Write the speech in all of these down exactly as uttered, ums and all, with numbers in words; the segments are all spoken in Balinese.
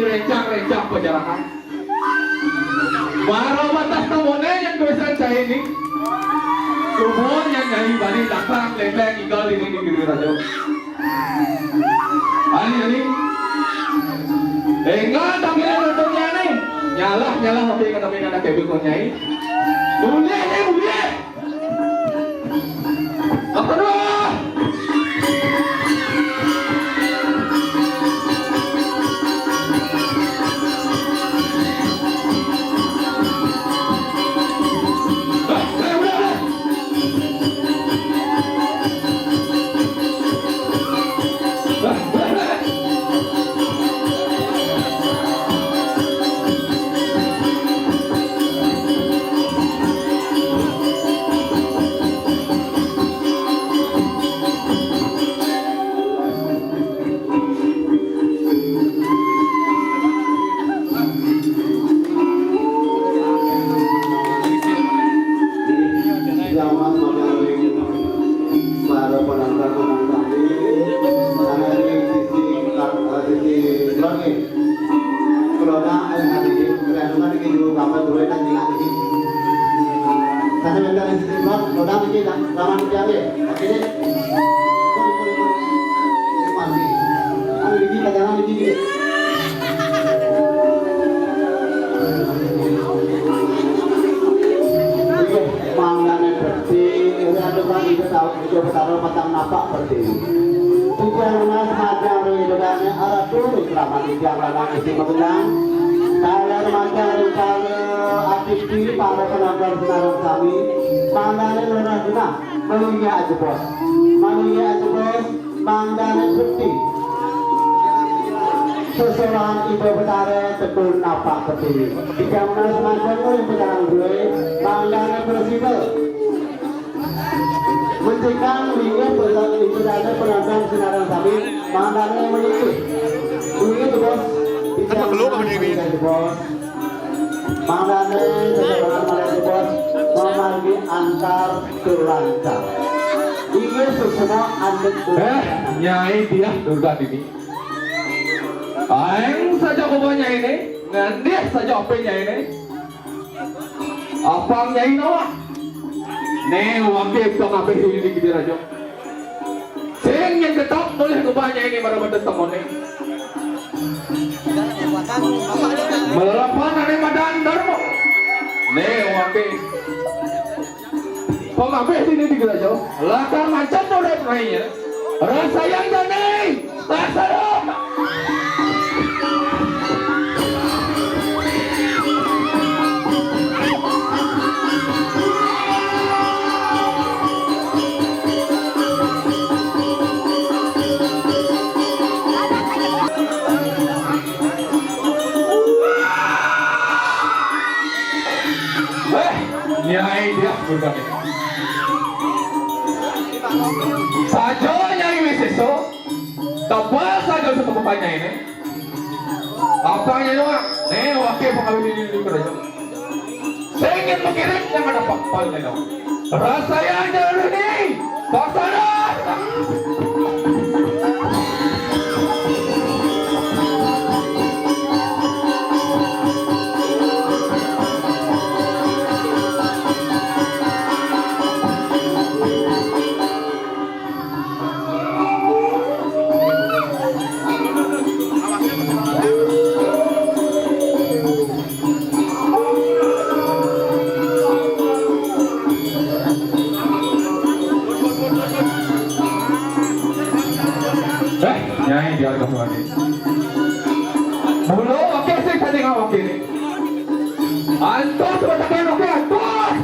Rencang-rencang pajarahan. Mara batas tamoné nyang gawisan cai né. Suba nyai bani lakar lembeng inggal dini di Giri Raja. Ali, ali. Énggal tampilé nontonné. Nyalah, nyalah, oké, kata pina nak kébé konyai. Boleh, eh, boleh. Apa dua? Zaman modern para penonton menonton di sana di sisi, eh, sisi langit. Corona, eh, nanti di, kerana nanti di dulu kapal dulu nanti nanti. Sana bentar di sisi, corona nanti dah, zaman nanti ambil. Oke deh. Sorry, sorry, sorry. Sorry, sorry. Anu, dikit, jangan dikit. Mangdané Bekti, ira tukang ida tahu ida betara patang napak Pertiwi. Titiang nunas majeng ring ida dané aratu ring kraman titiang lanang Isi Magendang. Taler majeng ring para atiti, para penonton sinareng sami. Mangdané nunas genah, malunggih ajebos. Malunggih ajebos. Mangdané Bekti. Sesolahan Ida Betara tekun napak Pertiwi. Ida Betara semajeng ring pejalan dué, mangdané prasida. Mencikang linggih pejalan, Ida Betara penonton sinareng sami, mangdané melinggih. Melinggih, Bos. Ida Betara melinggih, Bos. Mangdané seseorang malih bos mamargi antar tur lancar. Inggih suksma antuk. Eh, Nyai Diah Durga Dini. Aéng saja kobah nyainé, ngendih saja apik nyainé. Apang nyai nawang. Né, wangké pangabih dini di Gede Raja. Sing nyén tetep mulih kobah nyainé mara batas tamoné. Malarapan ané madan Darma. Né, wangké. Pangabih dini di Gede Raja. Lakar mancan urip rainé. Rasayang jani. Laksana. Eh, Nyai Diah Durga Dini. Saja Nyai Wisésa, tebel saja sepupu nyainé. Apa nyai nawang? Né, wangké pangabih dini di Gede Raja. Sing nyén makiring nyang ada papan nyai nawang. Rasayang jani. Laksana. Eh, Nyai Diah Durga Dini. Mula wangké sing saja ngawangké né. Antos batakan wangké, antos.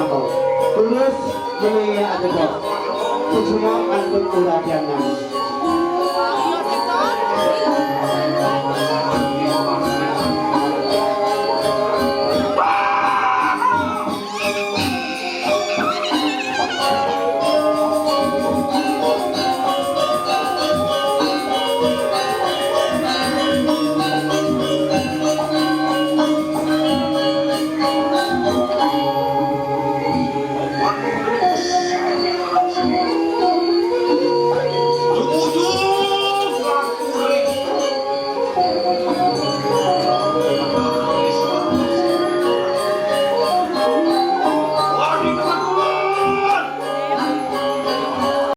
Tulus menaya ada bos. Sejumlah antuk uradiangan.